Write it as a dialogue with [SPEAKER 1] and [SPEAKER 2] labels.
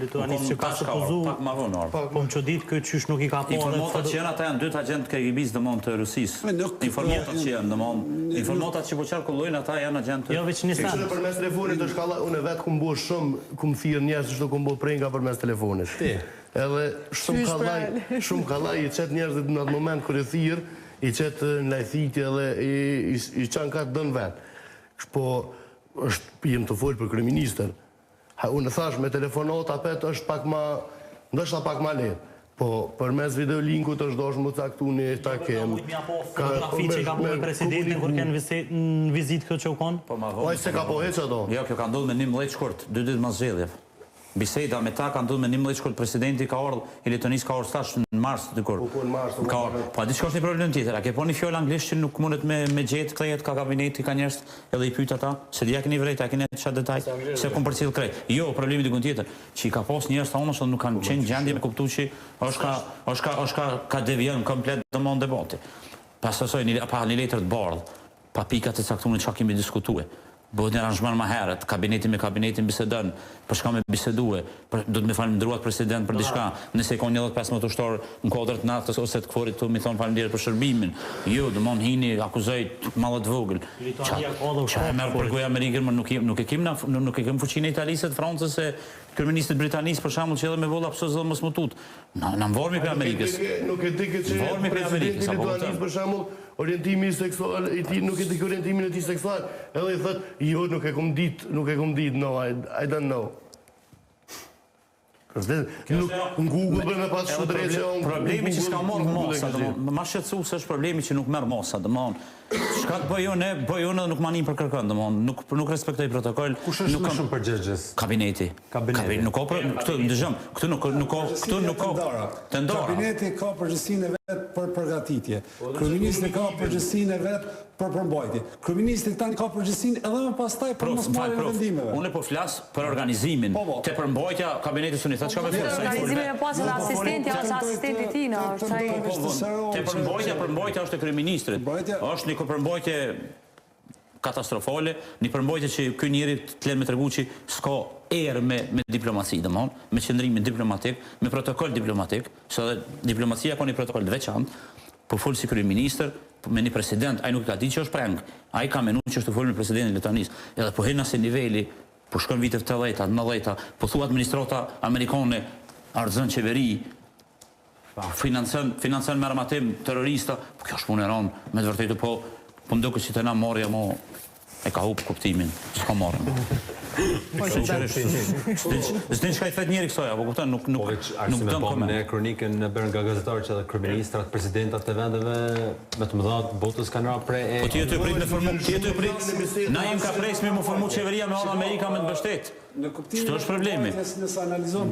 [SPEAKER 1] Lituanisë që ka supozu
[SPEAKER 2] Pak ma vonë ardhë.
[SPEAKER 1] Po më çudit ky qysh nuk i ka pa edhe
[SPEAKER 2] Informatat që janë ata janë dy agjentë të KGB-së domthon të Rusisë. Informatat që janë domthon, informatat që po qarkullojnë ata janë agjentë të
[SPEAKER 1] Jo veç një send.
[SPEAKER 3] Kështu përmes telefonit është kollaj, unë vetë kum bo shumë, kum thirr njerëz çdo kum bo pranka përmes telefonit.
[SPEAKER 4] Ti.
[SPEAKER 3] Edhe shumë kollaj, shumë kollaj i qet njerëzit në atë moment kur i thirr, i qet në lajthitje edhe i i çon ka të don vet. Po është jem tu fol për kryeministër. Ha unë thash me telefonat apet është pak ma ndoshta pak ma lehtë. Po përmes video linkut është dashur mu caktu një takim.
[SPEAKER 1] Mujt me ja pa fotografi që i ka bo me presidentin kur ken në vizitë këtu që u kon?
[SPEAKER 2] Po ma vonë.
[SPEAKER 3] Po ai s'e ka po hiç ato.
[SPEAKER 2] Jo, kjo ka ndodhur me 11 shkurt, dy ditë mas zgjedhjeve. Biseda me ta ka ndodhur me 11 shkurt, presidenti ka ardhur, i Letonisë ka ardhur tash në mars dikur.
[SPEAKER 3] Po, po, në mars,
[SPEAKER 2] Ka ardhur. Po a di çka është një problem tjetër? A ke pa një fjalë anglisht që nuk mundet me me gjet kthehet ka kabineti, ka njerëz edhe i pyet ata, se di a keni vrejt, a keni çat detaj, se kum përcjell krejt. Jo, problemi dikun tjetër, që i ka pas njerëz të anës edhe nuk kanë qenë gjendje me kuptu që është ka është ka është ka ka devijon komplet domthon debati. Pas asaj një pa një letër të bardhë, pa pikat e caktuara çka kemi diskutue. Bëhet një aranzhman ma herët, kabineti me kabinetin bisedon, për çka me bisedue, për, duhet me falënderu atë president për diçka, nëse ka një 10-15 ushtarë në kuadër të NATO-s ose të KFOR-it këtu mi thonë faleminderit për shërbimin. Jo, domthon hini akuzoj madhe të vogël.
[SPEAKER 1] Lituania ka edhe
[SPEAKER 2] Ça e
[SPEAKER 1] ushtarë
[SPEAKER 2] merr për gojë Amerikën, më nuk, nuk e kem na nuk e kem fuqinë e Italisë, të Francës e kryeministrit Britanisë për shembull që edhe me bo lapsus edhe mos më tut. Na na mvarmi prej Amerikës.
[SPEAKER 3] Nuk e di këtë që
[SPEAKER 2] Mvarmi prej
[SPEAKER 3] presidenti
[SPEAKER 2] Amerikës, apo
[SPEAKER 3] Lituanisë
[SPEAKER 2] kupton?
[SPEAKER 3] për shembull, orientimi seksual i tij nuk e di orientimin e tij seksual, edhe i thot, jo nuk e kum dit, nuk e kum dit, no, I, I don't know. Vërtet, nuk në Google për me pas
[SPEAKER 2] Edhe
[SPEAKER 3] shumë drejtë që
[SPEAKER 2] problem,
[SPEAKER 3] unë
[SPEAKER 2] problemi që s'ka marrë
[SPEAKER 3] në Google e
[SPEAKER 2] masa,
[SPEAKER 3] ke gjetë.
[SPEAKER 2] domthon, ma shqetësues është problemi që nuk merr masa, domthon, çka të bëj unë, bëj unë edhe nuk ma nin për kërkën, domthon, nuk nuk respektoj protokoll,
[SPEAKER 4] Kush është
[SPEAKER 2] nuk
[SPEAKER 4] më
[SPEAKER 2] kam
[SPEAKER 4] shumë përgjegjës?
[SPEAKER 2] kabineti.
[SPEAKER 4] Kabineti.
[SPEAKER 2] Kabineti nuk ka për këtu dëgjom, këtu nuk nuk ka këtu nuk ka
[SPEAKER 5] Të ndara.
[SPEAKER 2] të ndara.
[SPEAKER 5] Kabineti ka përgjegjësinë e vet për përgatitje. Kryeministri ka përgjegjësinë e vet për përmbajtje. Kryeministri tani ka përgjegjësinë edhe më pastaj për
[SPEAKER 2] Prof,
[SPEAKER 5] mos
[SPEAKER 2] më fal,
[SPEAKER 5] marrjen e
[SPEAKER 2] prof.
[SPEAKER 5] vendimeve.
[SPEAKER 2] Unë po flas për organizimin.
[SPEAKER 5] Po, po.
[SPEAKER 2] Te përmbajtja kabinetit s'u tha çka me fol, sa i fol
[SPEAKER 6] Organizimin
[SPEAKER 2] vet.
[SPEAKER 6] e pas edhe asistenti ose asistenti i tij, në është ai.
[SPEAKER 2] Po, po, Te përmbajtja, përmbajtja është e kryeministrit.
[SPEAKER 5] Përmbajtja-
[SPEAKER 2] Është një përmbajtje katastrofale, një përmbajtje që ky njeri të lën me tregu që s'ka erë me me diplomaci, domthon, me qëndrimin diplomatik, me protokoll diplomatik, se edhe diplomacia ka një protokoll të veçantë, po fol si kryeministër, po me një president, ai nuk e ka ditë që është prank. Ai ka menduar që është të fol me presidentin e Letonisë. Edhe po hyn asaj niveli, po shkon vitet 80-ta, 90-ta, po thua administrata amerikane ardhën qeveri, financon financon me armatim terrorista, po kjo është punë e rëndë, me të vërtetë po po më duket si të na marrja mo e ka hup kuptimin, s'ka marrë mo.
[SPEAKER 6] Po,
[SPEAKER 2] Sinqerisht, s'din s'din çka i thet njeri kësaj, apo kupton, nuk nuk
[SPEAKER 4] Po veç
[SPEAKER 2] nuk
[SPEAKER 4] arsi me
[SPEAKER 2] don
[SPEAKER 4] pa
[SPEAKER 2] koment.
[SPEAKER 4] ne kronikën e bërë nga gazetarët që edhe kryeministrat, presidentat e vendeve më të mëdha të botës kanë ra pre e
[SPEAKER 2] Po ti je tu prit me formu, ti je tu prit. Na jem ka pres me mu formu qeveria me anë Amerika me të mbështet.
[SPEAKER 5] Në kuptimin
[SPEAKER 2] Çto është problemi?
[SPEAKER 5] e përmbajtjes, nëse analizon.